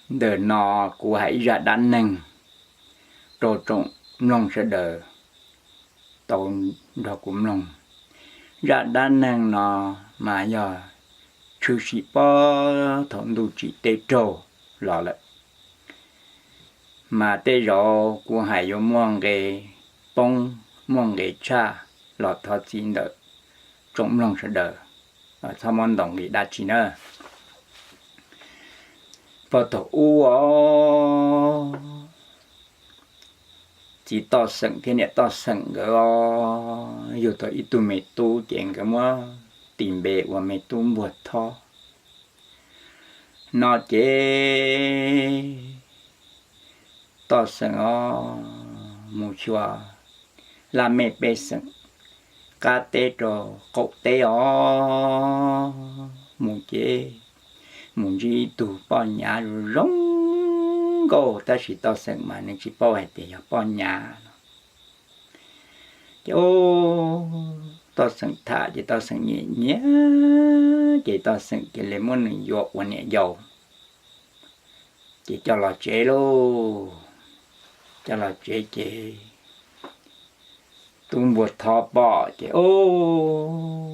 Ntawm no kuv hais ib zaj dab neeg rau tsoom mloog sawv daws tau nrog kuv mloog. Zaj dab neeg no mas yog tshwm sim puag thaum ntuj tsim teb raug los lawm, mas tej zaum kuv hais yuav muaj nqe poob, muaj nqe tshaj los thov txim ntawm tsoom mloog sawv daws, txhob muab ntaus nqi dab tsi na. Puag thaum ub os, txiv Toj Xeem thiab niam Toj Xeem nkawd yug tau ib tug me tub ces nkawd muab tis npe ua me tub Npuag Thob no ces Toj Xeem os mus xyuas laj mej pej xeem qab teb rau qaum teb os, mus ces mus ntsib ib tug poj nyav zoo nkauj, tab sis Toj Xeem mas nws tsis paub hais tias yog poj nyav no. Ces Toj Xeem tham ces Toj Xeem nyiam nyiam, ces Toj Xeem cia li muab nws yuav ua niam yau, ces coj los tsev lauj. Coj los tsev ces tub Npuag Thob pom ces, o,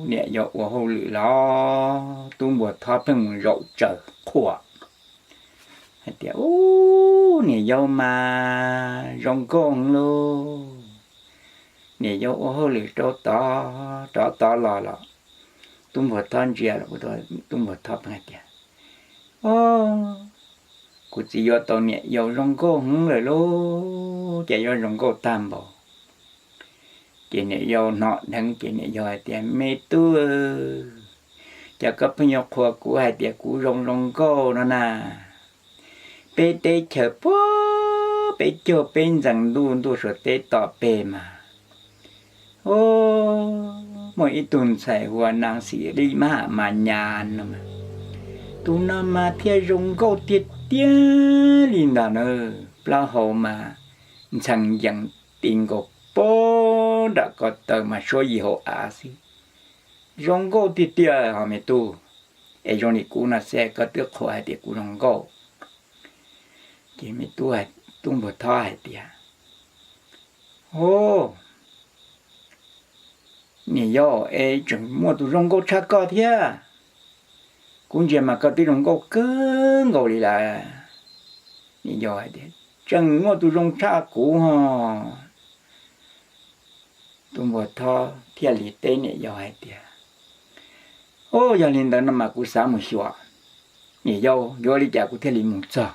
niam yau ua hauj lwm los tub Npuag Thob pheej mus zaum tsaws qhuas hais tias, u, niam yau mas zoo nkauj lauj, niam yau ua hauj lwm rau tod rov tod los los. Tub Npuag Thob ntsia, tub Npuag Thob pheej hais tias, o, kuv txiv yuav tau niam yau zoo nkauj heev lawm lauj, cas yuav zoo nkauj tag npaum. Ces niam yau hnov dheev ces niam yau hais tias, me tub, cas koj pheej yuav qhuas kuv hais tias kuv zoo zoo nkauj no na? Peb teb chaws puag peb caug peb ntxees ntuj, ntuj suav teb tom peg mas, o, muaj ib tug ntxhais hu ua Nab Xis Lij Mab Ham Mas Nyas no, tus no mas thiaj zoo nkauj tiag tiag li ntag na. Plaub hau mas ntxhee yees ti nkaus puag nram ko taw mas suab yim hauv av xwb. Zoo nkauj tiag tiag ho me tub, es zoo li kuv no xwb koj twb qhuas hais tias kuv zoo nkauj. Ces me tub, tub Npuag Thob hais tias, o, niam yau, es tseem muaj tus zoo nkauj tshaj koj thiab. Kuv ntsia mas koj twb zoo nkauj kawg nkaus li lawm. Niam yau hais tias, tseem muaj tus zoo tshaj kuv ho. Tub Npuag Thob thiaj li teb niam yau hais tias, o, yog li ntawd no mas kuv xav mus xyuas niam yau yuav li cas kuv thiaj li mus txog.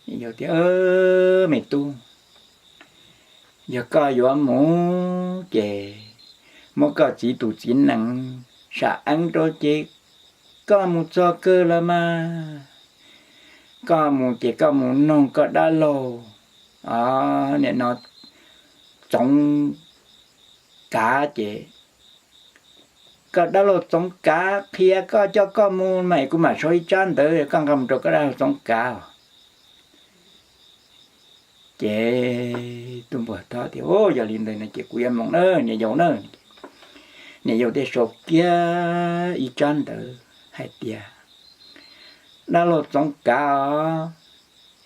Niam yau tias, me tub, yog koj yuav mus ces muab koj txiv tus txiv nees sam eeb rau ces koj mus txog kawg los mas, koj mus ces koj mus noog koj dab laug, nim no Txoov Kav ces koj dab laug Txoov Kav qhia koj coj koj mus mas kuv mam sau ib tsab ntawv koj nqa mus rau koj dab laug Txoov Kav. Ces Tub Npuag Thob tias, yog li ntawd no ces kuv yuav mus na niam yau na. Niam yau thiaj sau kiag ib tsab ntawv hais tias, dab laug Txoov Kav os,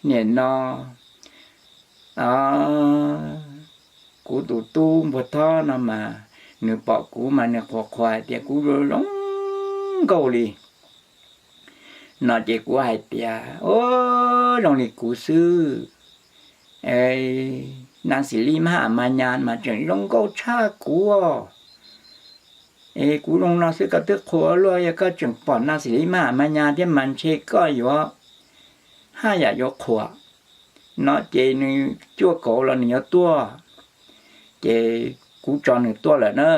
nim no kuv tus tub Npuag Thob no mas nws pom kuv mas nws qhuas qhuas hais tias kuv zoo nkauj li no ces kuv hais tias, o, zoo li kuv xwb, Nab Xis Lij Mab Ham Mas Nyas mas tseem zoo nkauj tshaj kuv os. Es kuv zoo no xwb koj twb qhuas luaj, yog koj tseem pom Nab Xis Lij Mab Ham Mas Nyas thiab mas ntshe koj yuav haj yam yuav qhuas no ces nws cuaj kaum los nws yuav tuaj, ces kuv tso nws tuaj lawm na.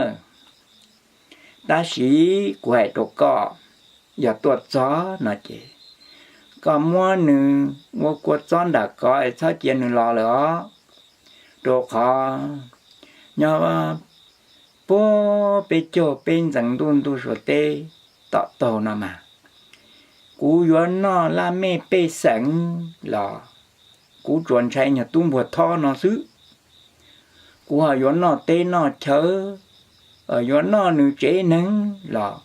Tab sis kuv hais rau koj, yog tuaj txog no ces koj muab nws ua kua txob nram kov es txhob cia nws los lawm os, rau qhov nyob puag peb caug peb ntxeev ntuj, ntuj suav teb tom taug no mas, kuv yuav noj laj mej pej xeem los kuv tsuas ntshai nyuag tub Npuag Thob no xwb. Kuv ho yuav noj teb noj chaw, yuav noj nws tsev neeg los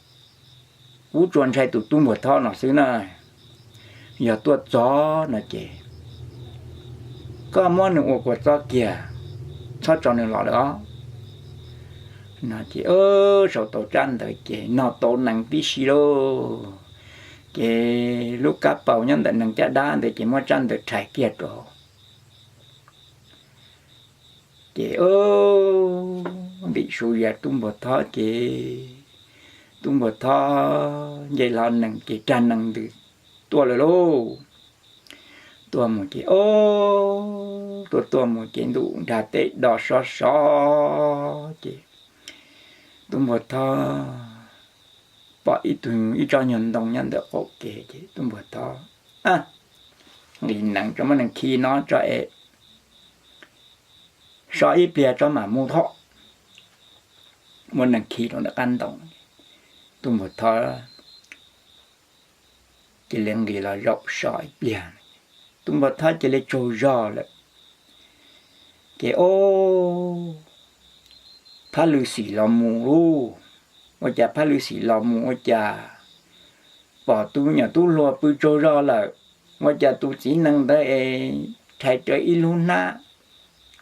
kuv tsuas ntshai tus tub Npuag Thob no xwb na. yog tuaj txog no ces koj muab nws ua kua txob kiag, txhob tso nws los lawm os. No ces sau tau tsab ntawv ces noj tau nees tib si lauj. Ces lub kab paus nyob ntawm nees caj dab ntawd ces muab tsab ntawv rhais kiag rau ces ntim su ya tub npuag thob ces tub npuag thob nce hlo nees ces rag nees ntws tuaj lawm lauj. Tuaj mus ces o, tuaj tuaj mus ces ntuj nrag teb do sov sov ces tub npuag thob pom ib tug ib tsob nyuag ntoo nyob ntawm qaum kev ces tub npuag thob nqis nees tso muab nees khi no tso es so ib pliag tso mam mus thob. Muab nees khi rau ntawm qab ntoo, tub npuag thob cia li nqis los zaum so ib pliag, tub npuag thob cia li tsaug zog lawm. Ces o, phab lwm xim los mus lauj. Ua cas phab lwm xim los mus ua cas pom tus me nyuam tub hluas pw tsaug zog lawm, ua cas tus txiv nees ntawd es rhais rawv ib lub hnab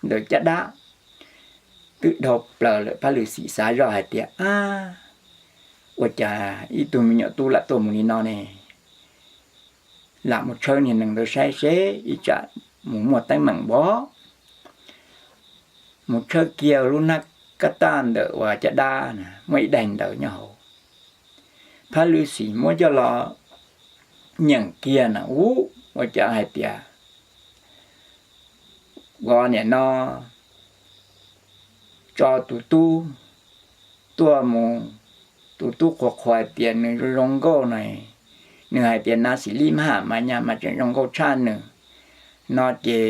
ntawm caj dab twb dhau plaws lawm. Phab lwm xim xav zoj hais tias, ab, ua cas ib tug me nyuam tub lam tuaj mus li no ne, lam mus tshawb niag nees ntawd saib seb ib tsam mus muaj teeb meem npaum. Mus tshawb kiag lub hnab kab taj ntawm uas caj dab na muaj ib daim ntawv nyob hauv. Phab lwm xim muab coj los nyeem kiag na ub ua cas hais tias, ua niam no tso tus tub tuaj mus, tus tub qhuas qhuas hais tias nws zoo zoo nkauj no, nws hais tias nas xim lij mab ham mas nyas mas tseem zoo nkauj tshaj nws no ces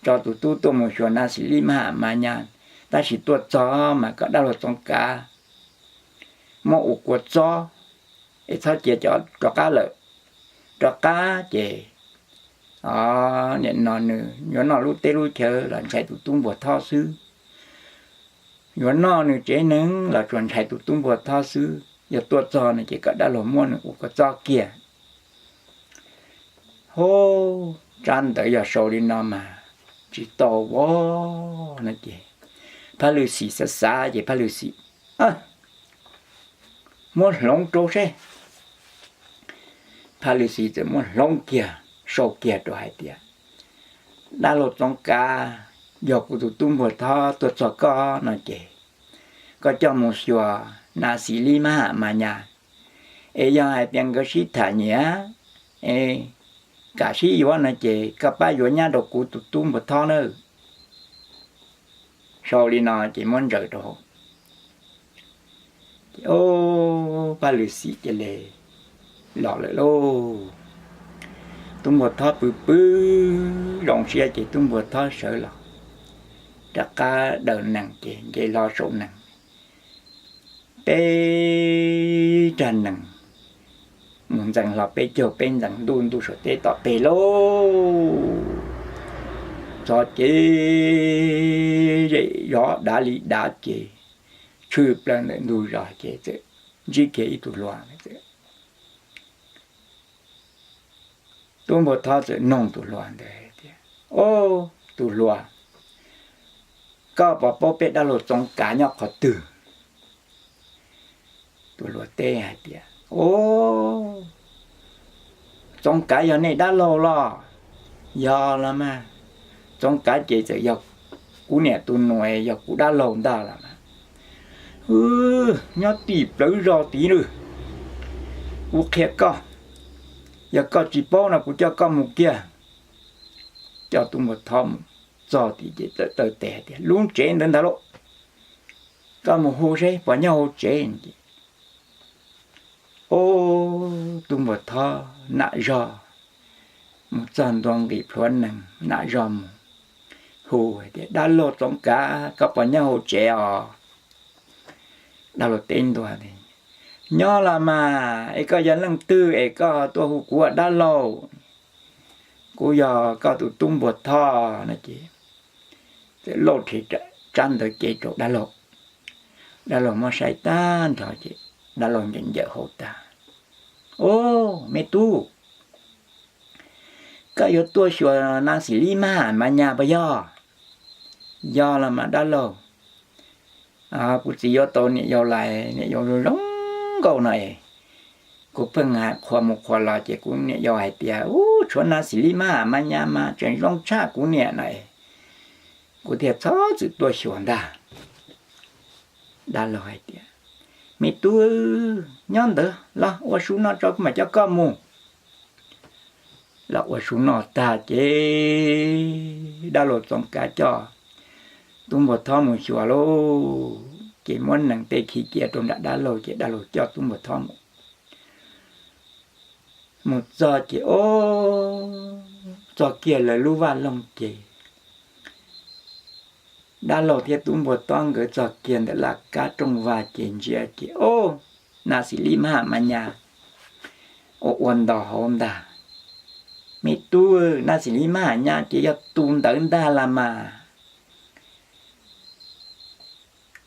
tso tus tub tuaj mus xyuas nas xim lij mab ham mas nyas, tab sis tuaj txog mas kom dab laug Txoov Kav muab ua kua txob es txhob cia cov rov qab lawm. Rov qab ces niam no nws yuav noj lub teb lub chaw los ntshai tus tub npuag thob xwb, yuav noj nws tsev neeg los tsuas ntshai tus tub npuag thob xwb. Yog tuaj txog no ces kom dab laug muab nws ua kua txob kiag. Hub, tsab ntawv yog sau li no mas tsis tau ua no ces phab lwm xim xav xav ces phab lwm xim muab hloov rau seb. Phab lwm xim txawm muab hloov kiag sau kiag rau hais tias, dab laug Txoov Kav, yog kuv tus tub npuag thob tuaj txog koj no ces koj coj mus xyuas nas xim lij mab ham mas nyas, es yog hais tias nkawd sib tham nyiam es kam sib yuav no ces koj pab yuav nyab rau kuv tus tub npuag thob nawb. Sau li no ces muab ntsaws rau hauv. Ces o, phab lwm xim cia li los lawm lauj. Tub npuag thob pw pw zoo siab ces tub npuag thob sawv los rov qab daws nees ces nce hlo saum nees, peb rag nees mus ntxeev hlo peb caug peb ntxeev ntuj ntuj saum teb tom peg lauj. Txog ces zej zos dav li dav ces tshwm plaws ntawm ntug zos ces txawm ntsib kiag ib tug hluas. Tub npuag thob txawm noog tus hluas ntawd tias, o, tus hluas, koj puas paub peb dab laug Txoov Kav nyob qhov twg? Tus hluas teb hais tias, o, Txoov Kav yog nej dab laug los? Yog los mas. Txoov Kav ces txawm yog kuv niam tus nus, yog kuv dab laug ntag los mas. Nyob tim plawv zos tid lawm, kuv qhia koj, yog koj tsis paub no kuv coj koj mus kiag. Coj tub npuag thob mus txog tid ces txawm taw tes hais tias, lub tsev ntawd ntag lauj, koj mus hu seb puas nyob hauv tsev. Ub, tub npuag thob nam zog mus txog ntua nqis plhuav nees nam zog mus hu hais tias, dab laug Txoov Kav, koj puas nyob hauv tsev os? Dab laug teb ntua, nyob los mas, es koj yog leej twg es koj tuaj hu kuv ua dab laug? Kuv yog koj tus tub npuag thob no ces txawm lauj rhe tsab ntawv cev rau dab laug. Dab laug muab saib tag nrho ces dab laug ncaws ncaws hauv tas, o, me tub, Koj yuav tuaj xyuas Nab Xim Lis Mab Ham Mas Nyas puas yog? Yog los mas dab laug. Kuv txiv yuav tau niam yau lais, niam yau zoo nkauj no es, kuv pheej qhuas mus qhuas los ces kuv niam yau hais tias, Ub, tshuav Nab Xim Lis Mab Ham Mas Nyas mas tseem zoo tshaj kuv niam no es, kuv thiaj txhob txwm tuaj xyuas ntag. Dab laug hais tias, Me tub, nyob ntawd los ua su noj tso kuv mam coj koj mus. Los ua su noj tag ces dab laug txoov kav coj tub Npuag Thob mus xyuas lauj. Ces muab nees tej khi cia rau nram dab laug ces dab laug coj tub Npuag Thob mus. Mus txog ces ob, txog kiag lawv lub vaj loog ces dab laug thiab tub Npuag Thob nkawd txog kiag ntawm laj kab rooj vag ces ntsia ces ob, Nab Xim Lis Mab Ham Mas Nyas ua ua ntos hauv ntag. Me tub, Nab Xim Lis Mab Ham Nyas ces yog tus ntawd ntag las mas.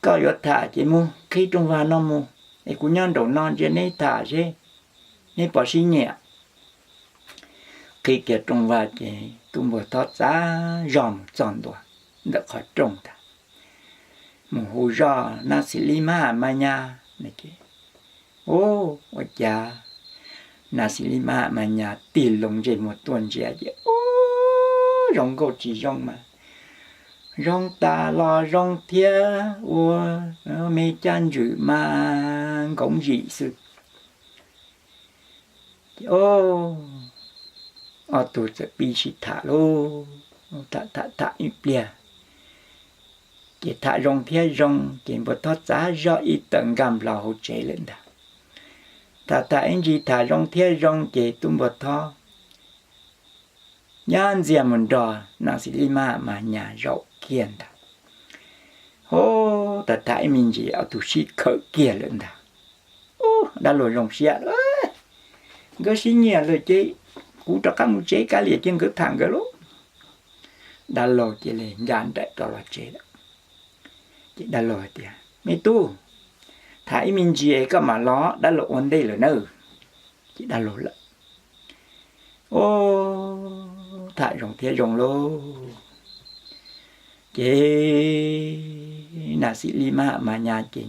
Koj yuav tham ces mus qhib rooj vag no mus es kuv nyob nraum no ntsia neb tham seb neb puas sib nyiam. Qhib kiag rooj vag ces tub Npuag Thob txav zog mus txog ntua ntawm qhov rooj ntag, mus hu zoj Nab Xim Lis Mab Ham Mas Nyas. Ub, ua cas Nab Xim Lis Mab Ham Mas Nyas tig loo ntsej muag tuaj ntsia ces ub, zoo nkauj tsis zoo mas zoo tas los zoo thiab ua me caj ntswm mas nkoov zim xwb. Ces ob, ob tug txawm pib sib tham lauj, tham tham tham ib pliag ces tham zoo thiab zoo ces Npuag Thob txav zog ib tawm nkag nplo hauv tsev lawm ntag. Tham tham ib ntsis tham zoo thiab zoo ces tub Npuag Thob nyob ntxias mus nrog Nab Xim Lis Mab Mas Nyas zaum kiag ntag. Ub, tham tham ib me ntsis ob tug sib khawm kiag lawm ntag. Ub, dab laug zoo siab, Nkawd sib nyiam lawm ces kuv rov qab mus tsev kav liam cia nkawd tham nkawd lauj. Dab laug cia li ncav nraim rov los tsev lawm. Ces dab laug hais tias, Me tub, tham ib me ntsis koj mam los, dab laug ua ntej lawm nawb. Ces dab laug lawm. Ub, tham zoo thiab zoo lauj, ces Nab Xim Lis Mab Mas Nyas ces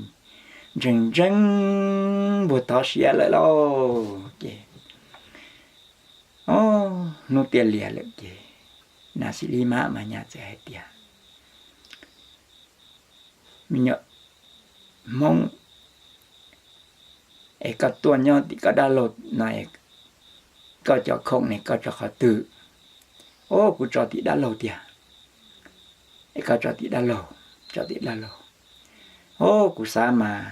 ntseeg ntseeg Npuag Thob siab lawm lauj. Ces ob, hnub tiaj lias lawm ces Nab Xim Lis Mab Mas Nyas txawm hais tias, Me nyuam Hmoob, es koj tuaj nyob tim koj dab laug no, koj cov khoom ne koj tso qhov twg? Ub, kuv tso tim dab laug tiag. Es koj tso tim dab laug, tso tim dab laug. Ub, kuv xav mas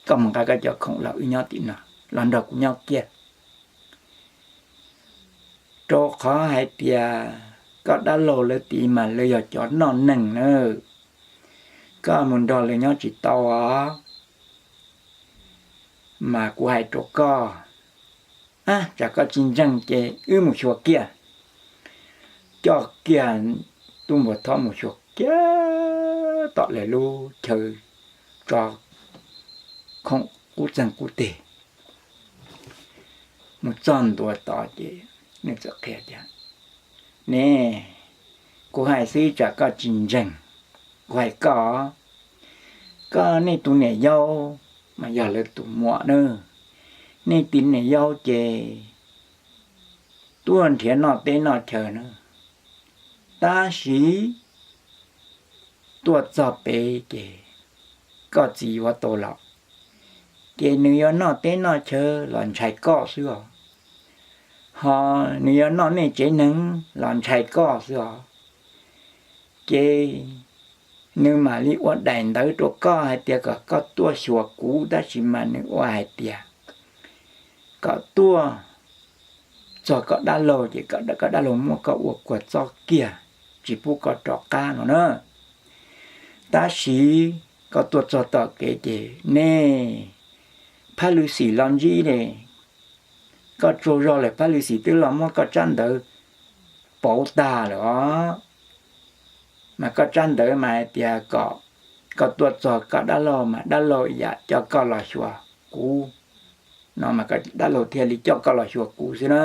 koj mus nqa koj cov khoom los wb nyob tim no, los nrog kuv nyob kiag. Rau qhov hais tias koj dab laug lawv tid mas lawv yog cov noj neeg na, koj mus nrog lawv nyob tsis tau os. Mas kuv hais rau koj, tsam koj tsis ntseeg ces wb mus xyuas kiag. Coj kiag tub Npuag Thob mus xyuas kiag tom lawv lub chaw tso khoom qub txeeg qub teg. Mus txog ntua tod ces nws txawm qhia tias, Ne, kuv hais xwb tsam koj tsis ntseeg. Kuv hais koj, koj nej tus niam yau mas yog lawv tus muam na. Nej tus niam yau ces tuaj nrhiav noj teb noj chaw na, tab sis tuaj txog pem ces koj txiv yuav tau los, ces nws yuav noj teb noj chaw los ntshai koj xwb os, ho nws yuav noj nej tsev neeg los ntshai koj xwb os. Ces nws mam li ua daim ntawv rau koj hais tias kom koj tuaj xyuas kuv, tab sis mas nws ua hais tias kom tuaj txog koj dab laug ces koj dab laug muab koj ua kuag txob kiag, tsis pub koj rov qab no na. Tab sis koj tuaj txog tom kev ces nej phab lwm xim los ntsib ne, koj tsaug zog lawm phab lwm xim twb los muab koj tsab ntawv pauv tag lawm os. Mas koj tsab ntawv mas hais tias kom koj tuaj txog koj dab laug mas dab laug yam coj koj los xyuas kuv no, mas dab laug thiaj li coj koj los xyuas kuv xwb na.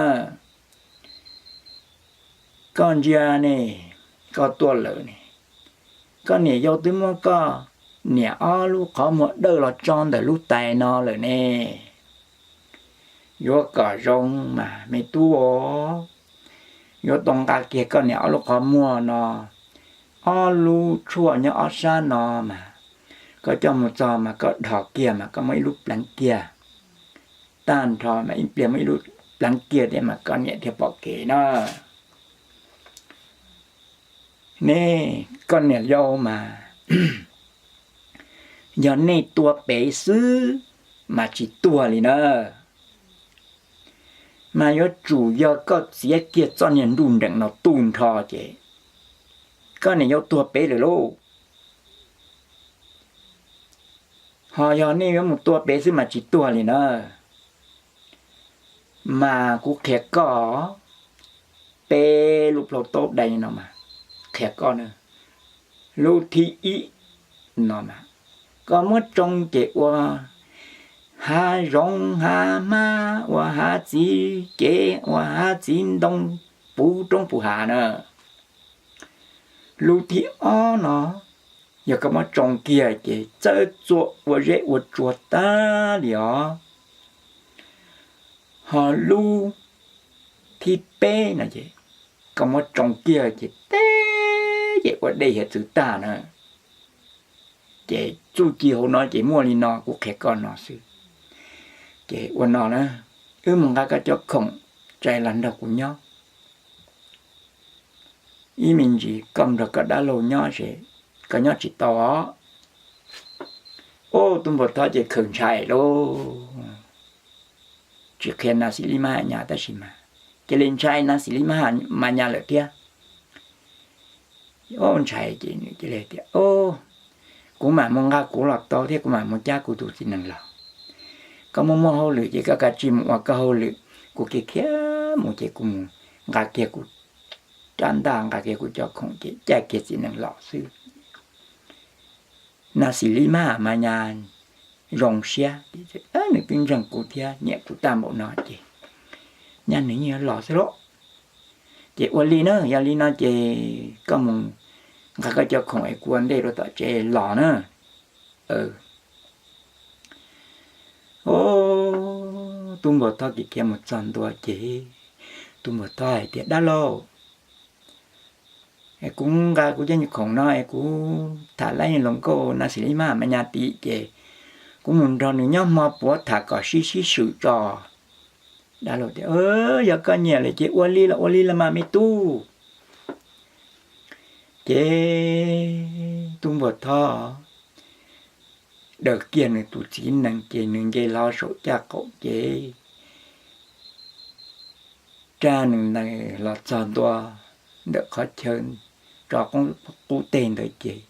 Koj ntsia ne, koj tuaj lawm ne, koj niam yau twb muab koj niam ob lub qhov muag dawj los tso ntawm lub tais no lawm ne. Yuav kom zoo mas me tub, yuav tau nqa kiag koj niam ob lub qhov muag no, ob lub tshuaj nyob ob sab no mas, koj coj mus txog mas koj dhos kiag mas koj muab ib lub pleev kiag, tag nrho mas ib pliag muab ib lub pleev kiag thiab mas koj niam thiaj pom kev na. Nej koj niam yau mas, yog nej tua pem xwb mas tsis tuag li na, mas yuav tsum yog koj txiav kiag txoj niag nruj nreem no tu nrho ces koj niam yau tuag pem lawm lauj. Ho yog nej yuav mus tua pem xwb mas tsis tuag li na. Mas kuv qhia koj peb lub plhau taub dai no mas, qhia koj na, lub thib ib no mas, koj muab tsoo ces ua hav zoov hav hmab, ua hav txiv cev, ua hav txiv ntoo, puv roob puv hav na. Lub thib ob no, yog koj muab tsoo kiag ces txawj txuaj ua zeb ua tsua tag li os. Ho lub thib peb no ces koj muab tsoo kiag ces teb ces ua dej hiav txwv tag na. Ces txuj ci hauv no ces muaj li no, kuv qhia koj no xwb. Ces ua no na, wb mus nqa koj cov khoom, tsis los nrog kuv nyob. Ib me ntsis koj nrog koj dab laug nyob es koj nyob tsis tau os. Ub, tub Npuag Thob ces khaws ntshai lauj, tsis qhia Nas Xis Lis Mab Has Nyas tab sis mas cia li ntshai Nas Xis Lis Mab Has Mas Nyas lawm thiab. Ub, ntshai ces nws cia li tias, Kuv mam mus nqa kuv los tau thiab kuv mam mus cab kuv tus txiv nees los. Koj muaj muaj hauj lwm ces koj kav tsij mus ua koj hauj lwm, kuv kiag khiav mus ces kuv mus nqa kiag kuv rab ntaj, nqa kiag kuv cov khoom ces caij kiag txiv nees los xwb. Nas Xis Lis Mab Has Mas Nyas zoo siab, nws twb ntseeg kuv thiab nyiam kuv tag npaum no ces nyaj nws yeej yuav los xwb lauj. Ces ua li na, yog li no ces koj mus nqa koj cov khoom es kuv ua ntej rau tom tsev los na. Ub, tub Npuag Thob kiag khiav mus txog ntua ces tub Npuag Thob hais tias, Dab laug, kuv nqa kuv cov khoom no es kuv tham lab loos nkauj Nas Xis Lis Mab Has Mas Nyas tid ces kuv mus nrog nws nyob hmo puav tham kom sib sib swm tso. Dab laug tias, Yog koj nyiam lawm ces ua li los ua li los mas me tub. Ces tub Npuag Thob daws kiag nws tus txiv nees ces nws nce hlo saum caj qaum ces rab nws ntawd los txog ntua ntawm qhov chaw tso qub teg ntawd ces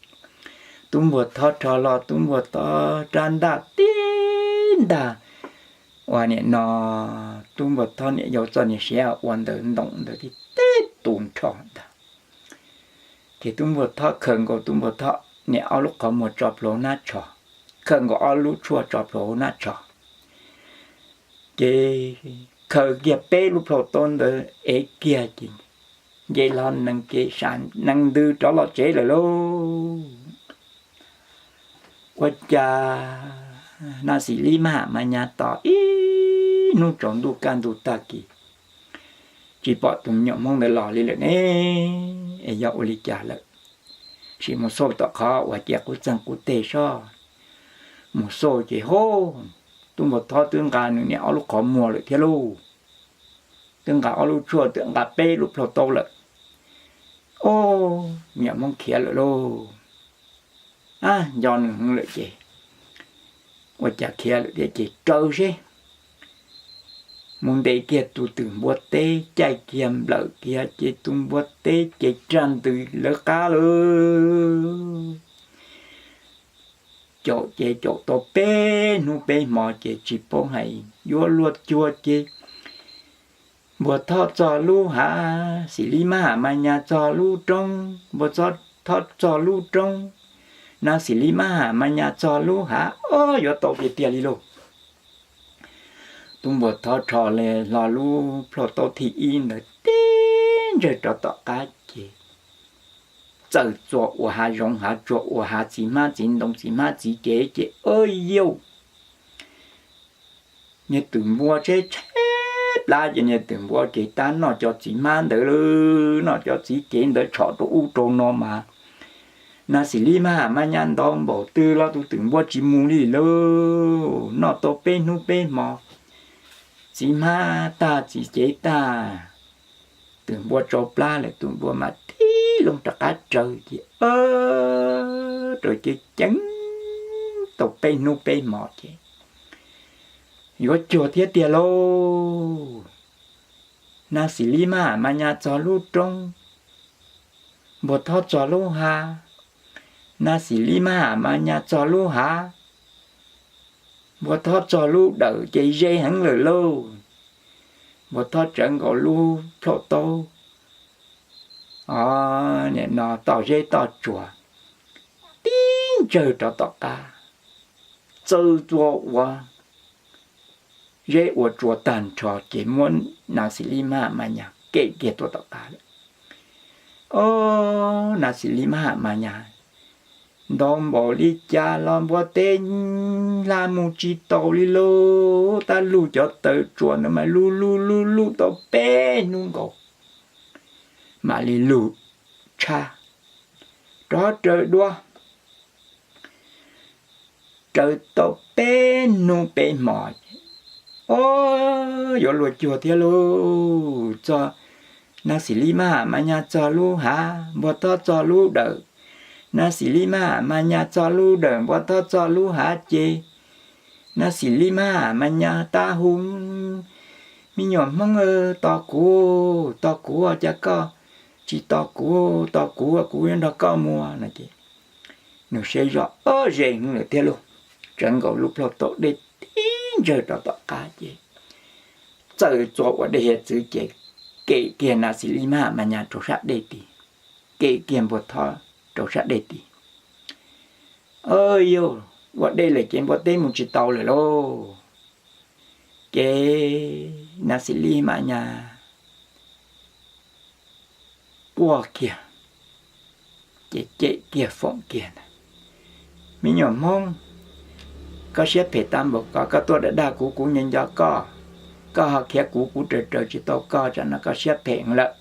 tub Npuag Thob rho hlo tub Npuag Thob rab ntaj tib ntag. Ua niam no, tub Npuag Thob niam yau txoj niag siav ua ntawd ntoom ntawd tib teb tus nrho ntag. Ces tub Npuag Thob khaws nkaus tub Npuag Thob niam ob lub qhov muag tso plhuav hauv hnab tsho, khaws nkaus ob lub tshuaj tso plhuav hauv hnab tsho, ces khaws kiag peb lub plhau taub ntawd ev kiag ces nce hlo nees kev sam nees ntws rov los tsev lawm lauj. Ua cas Nas Xis Lis Mab Has Mas Nyas tos ib hnub tsaus ntuj kaj ntug tag kis tsis pom tus me nyuam Hmoob ntawd los li lawm ne, es yog ua li cas lawm? Sim mus xauj tom qhov uas cia qub txeeg qub teg soj. Mus xauj ces ho, tub Npuag Thob twb nqa nws niam ob lub qhov muag lawm thiab lauj. Twb nqa ob lub tshuaj, twb nqa peb lub plhau taub lawm. Ob, me nyuam Hmoob khiav lawm lauj. Ab, nco nws lawm ces ua cas khiav lawm thiab ces raws seb mus ntes kiag tus twm npua teb, caij kiag nplawm kiag ces tus npua teb ces rag ntws lawv qab lawm. Caum ces caum tau peb hnub peb hmo ces tsis paub hais yuav luag cuag ces Npuag Thob txog lub hav, Xis Lis Mab Has Mas Nyas txog lub roob, Npuag Thob txog lub roob, Nas Xis Lis Mab Has Mas Nyas txog lub hav, ob, yuav tau tiag tiag li lauj. Tub Npuag Thob rho hlo lub plhau taub thib ib ntawd tib ntsawg rov tom qab ces txawm txuas ua hav zoov hav tsuag ua hav txiv hmab txiv ntoo txiv hmab txiv cev ces ua yuj, niag twm npua tsheb tsheb plab ces niag twm npua ces tab noj cov txiv hmab ntawd lawm noj cov txiv cev ntawd tshom rau ub rau no mas Nas Xis Lis Mab Ham Mab Nyas ntov npaum twg los tus twm npua tsis mus li lauj. Noj tau peb hnub peb hmo, txiv hmab tag txiv cev tag, twm npua tsau plab lawm tus npua mas tib loo rov qab raws ces rau ceev ceev tau peb hnub peb hmo ces yuav cuag thiab tiag lauj. Nas Xis Lis Mab Ham Mab Nyas txog lub roob, Npua Thob txog lub hav, Nas Xis Lis Mab Ham Mab Nyas txog lub hav, Npua Thob txog lub dawm ces ze heev lawm lauj. Npua Thob tsawv nkaus lub plhaub taub, nim no toj zeb toj tsuas tib ntsawg rov tom qab, txawm txuas ua zeb ua tsua tag nrho ces muab Nas Xis Lis Mab Ham Mab Nyas kem kiag tuaj tom qab lawm. Ob, Nas Xis Lis Mab Ham Mab Nyas ntov npaum li cas los npua teb hla mus tsis taus li lauj. Tab lug cov taw tsua ntawd mas lug lug lug lug tau peb hnub nkaus mam li lug tshab rov raws dua. Raws tau peb hnub peb hmo ces, ob, yuav luag cuag thiab lauj. Txog, Nas Xis Lis Mab Ham Mab Nyas txog lub hav, Npua Thob txog lub dawm, Nas Xis Lis Mab Ham Mab Nyas txog lub dawm, Npua Thob txog lub hav ces Nas Xis Lis Mab Ham Mab Nyas tab hu, Me nyuam Hmoob, tos kuv, tos kuv, cas koj tsis tos kuv, tos kuv kuv yuav nrog koj mus no ces nws saib zoj ob ze heev lawm thiab lauj. Tsawv nkaus lub plhaub taub dej tib ntsawg rov tom qab ces txawm txuas ua dej hiav txwv ces kem kiag Nas Xis Lis Mab Ham Mab Nyas rau sab dej tid, kem kiag Npua Thob rau sab dej tid. Ob, yuav ua dej lawm ces npua teb mus tsis tau lawm lauj. Ces Nas Xis Lis Mab Nyas quaj kiag, ces cem kiag foom kiag ntag, Me nyuam Hmoob, koj siab phem tag npaum ko, koj tuaj dag dag kuv, kuv nco nco koj, koj ho khiav kuv, kuv raws raws tsis tau koj, tsam no koj siab phem lawm.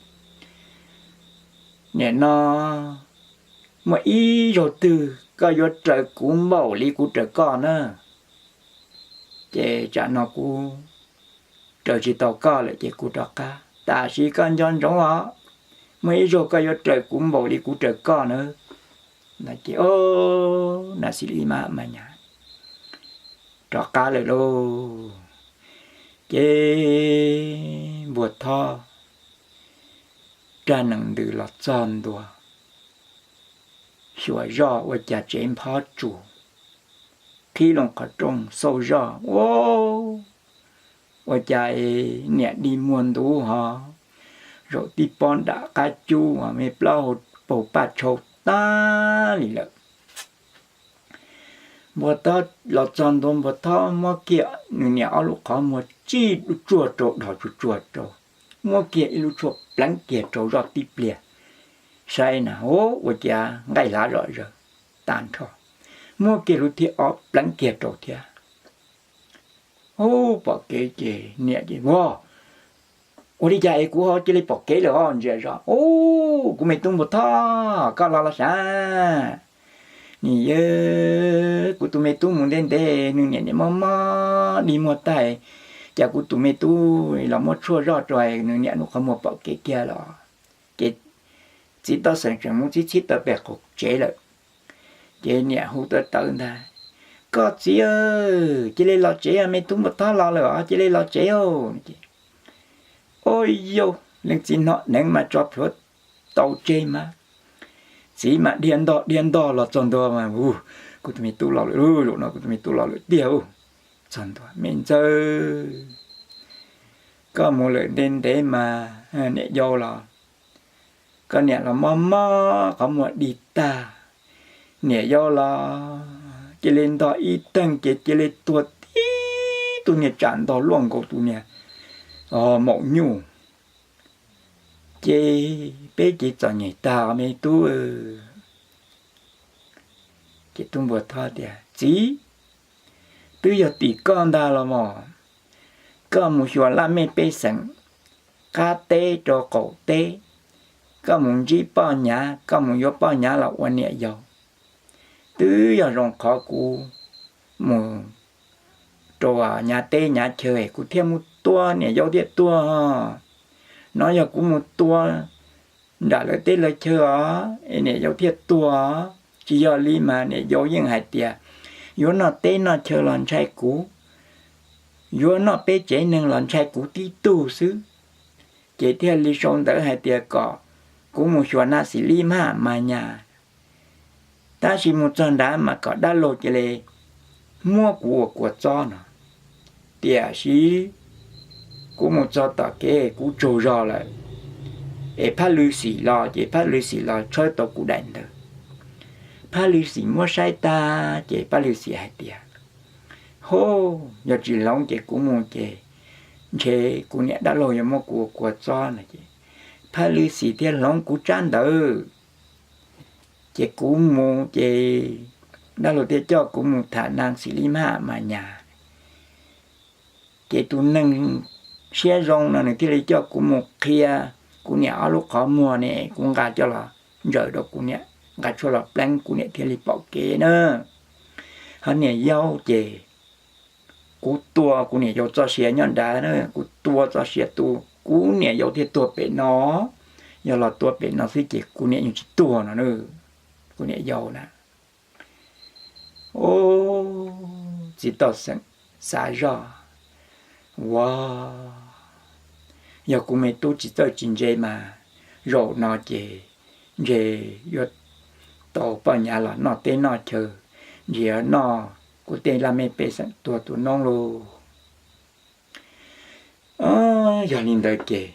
Nim no muaj ib zaug twg koj yuav raws kuv npaum li kuv raws koj na, ces tsam no kuv raws tsis tau koj lawm ces kuv rov qab. Tam sis koj nco ntsoov os, muaj ib zaug koj yuav raws kuv npaum li kuv raws koj na. Ces, o, Nas Xis Lis Mab Nyas rov qab lawm lauj. Ces Npua Thob rag nees ntws los txog ntua, xyuas zoj ua cas tsev nphob tsus, qhib loo qhov rooj xauj zoj, ua, ua cas niam dig muag ntuv ho zaum tib pob nram qab cub, me plaub hau paug paj tshau tag li lawm. Npua Thob los txog ntua, Npua Thob muab kiag nws niam ob lub qhov muag tsij tsuag rau dhos tsuag tsuag rau, muab kiag ib lub tshuaj pleev kiag rau zoj tib pliag, saib na, ua cas nqaij hlav zom zaws tag nrho, muab kiag lub thib ob pleev kiag rau thiab. Ub, pom kev ces niam ces, Ua, ua li cas es kuv ho cia li pom kev lawm os? Ntsia zoj, Ub, kuv me tub Npua Thob, koj los los sav. Nim yog kuv tus me tub mus ntev ntev, nws niam niam mob mob dig muag tag, cas kuv tus me tub los muab tshuaj zoj rau nws niam lub qhov muag pom kev kiag los. Ces txiv toj xeem tseem mus txhib txhib taw pem qaum tsev lawm. Ces niam hu tawv tawv ntag, Koj txiv, cia li los tsev, me tub Npua Thob los lawm os, cia li los tsev os. Ua yau, leej txiv hnov dheev mas tso plhuav tau tseg mas, txiv mas dhia ntog dhia ntog los txog ntua mas, Kuv tus me tub los lawm, zaum no kuv tus me tub los lawm tiag. Txog ntua, Me ntxawg, koj mus lawm ntev ntev mas niam yau los, koj niam los mob mob qhov muag dig tag, niam yau los cia li ntog ib teeg ces cia li tuag tib tug niag tsam ntog luaj nkaus tus niag maum nyuj. Ces peb ces txom nyem tag me tub. Ces tub Npua Thoj tias, Txiv, twb yog tim koj ntag los mas. Koj mus xyuas laj mej pej xeem qab teb rau qaum teb, koj mus ntsib poj nyav, koj mus yuav poj nyav los ua niam yau, twb yog zoo qhov kuv mus rau nyav teb nyav chaw es kuv thiaj mus tua niam yau thiaj tuag. No yog kuv mus tua nram lawv teb lawv chaw os es niam yau thiaj tuag. Tsis yog li mas niam yau yeej hais tias, Yuav noj teb noj chaw los ntshai kuv, yuav noj peb tsev neeg los ntshai kuv tib tug xwb. Ces thiaj li sau ntawv hais tias kom kuv mus xyuas na xim lib maj mas nyas. Tab sis mus txog nrad mas kom dab laug cia li muab kuv ua kua txob no. Tiam sis kuv mus txog tom kev kuv tsaug zog lawm, es phab lwm xim los ces phab lwm xim los tshawb tau kuv daim ntawv. Phab lwm xim muab saib tag ces phab lwm xim hais tias, Hov, yog tsis hloov ces kuv mus ces ntshe kuv niam dab laug yuav muab kuv ua kua txob no. Ces phab lwm xim thiaj hloov kuv tsab ntawv. Ces kuv mus ces dab laug thiaj coj kuv mus tham na xim lib maj mas nyas. Ces tus neeg siab zoo no nws thiaj li coj kuv mus qhia kuv niam ob lub qhov muag ne, kuv nqa coj los ntsaws rau kuv niam, nqa tshuaj los pleeb kuv niam thiaj li pom kev na. Ho niam yau ces kuv tua kuv niam yau txoj sia nyob nrad na, kuv tua txoj sia tu, kuv niam yau thiaj tuag pem no. Yog los tua pem no xwb ces kuv niam yeej tsis tuag no, kuv niam yau na. Ub, txiv Toj Xeem xav zoj, Ua, yog kuv me tub tsis txawj tsis ntse mas zaum no ces ntshe yuav tau poj nyav los noj teb noj chaw, ntshe yuav noj kuv tej laj mej pej xeem tuag tu noob lauj. Yog li ntawd ces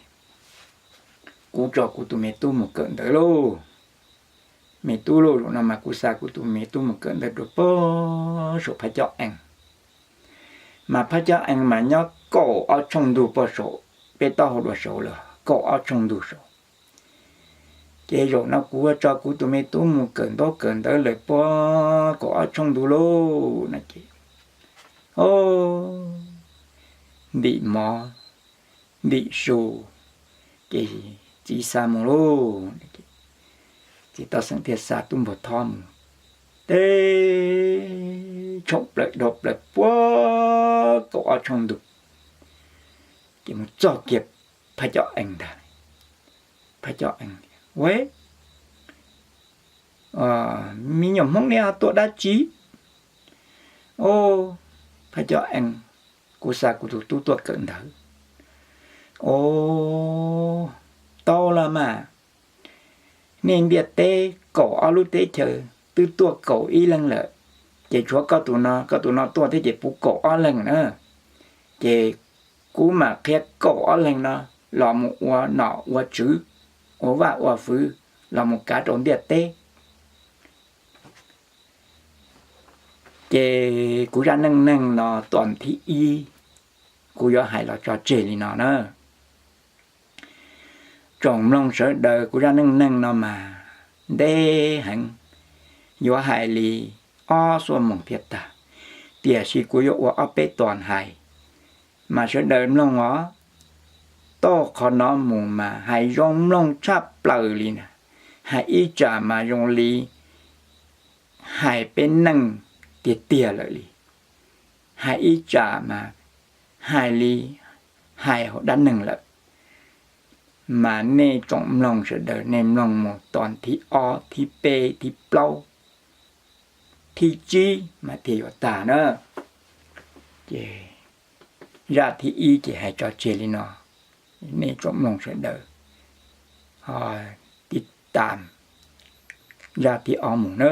kuv tso kuv tus me tub mus kawm ntawv lauj. Me tub lauj, zaum no mas kuv xa kuv tus me tub mus kawm ntawv rau pog saum Phab Coj Ees. Mas Phab Coj Ees mas nyob kaum ob tshooj ntug pog saum peb taub hau dua saud lawm, kaum ob tshooj ntug saud. Ces zaum no kuv tso kuv tus me tub mus kawm ntaub kawm ntawv lawm pog kaum ob tshooj ntug lauj no ces, o, ntim mov ntim su, ces txiv xa mus lauj. Txiv Toj Xeem thiaj xa tub Npua Thoj mus teb tshoom plaws dhau plaws puag kaum ob tshooj ntug, ces mus txog kiag Phab Coj Ees ntag. Phab Coj Ees, Ua, me nyuam Hmoob, neb tuaj dab tsi? O, Phab Coj Ees, kuv xa kuv tus tub tuaj kawm ntawv. O, tau los mas, nej ntiaj teb kaum ob lub teb chaws twb tuaj kaum ib leeg lawm, ces tshuav koj tus no, koj tus no tuaj thiab ces puv kaum ob leeg na. Ces kuv mam qhia kaum ob leeg no los mus ua nom ua tswv, ua vaj ua fwv los mus kav rau ntiaj teb. Ces kuv zaj neej neeg no tos thib ib, kuv yuav hais los tso tseg li no na. Tsoom mloog sawv daws, kuv zaj neej neeg no mas ntev heev, yuav hais li ob xuab moos thiaj tag, tiam sis kuv yuav ua ob peb tos hais, mas sawv daws mloog os. Tau qhov no mus mas hais zoo mloog tshaj plaws li na, hais ib tsam mas zoo li hais peb neej tiag tiag lawm li, hais ib tsam mas hais li hais hauv dab neeg lawm. Mas nej tsoom mloog sawv daws, nej mloog mus tos thib ob, thib peb, thib plaub, thib tsib mas thiaj yuav tag na. Ces zaj thib ib ces hais tso tseg li no, nej tsoom mloog sawv daws ho tib tas zaj thib ob mus na.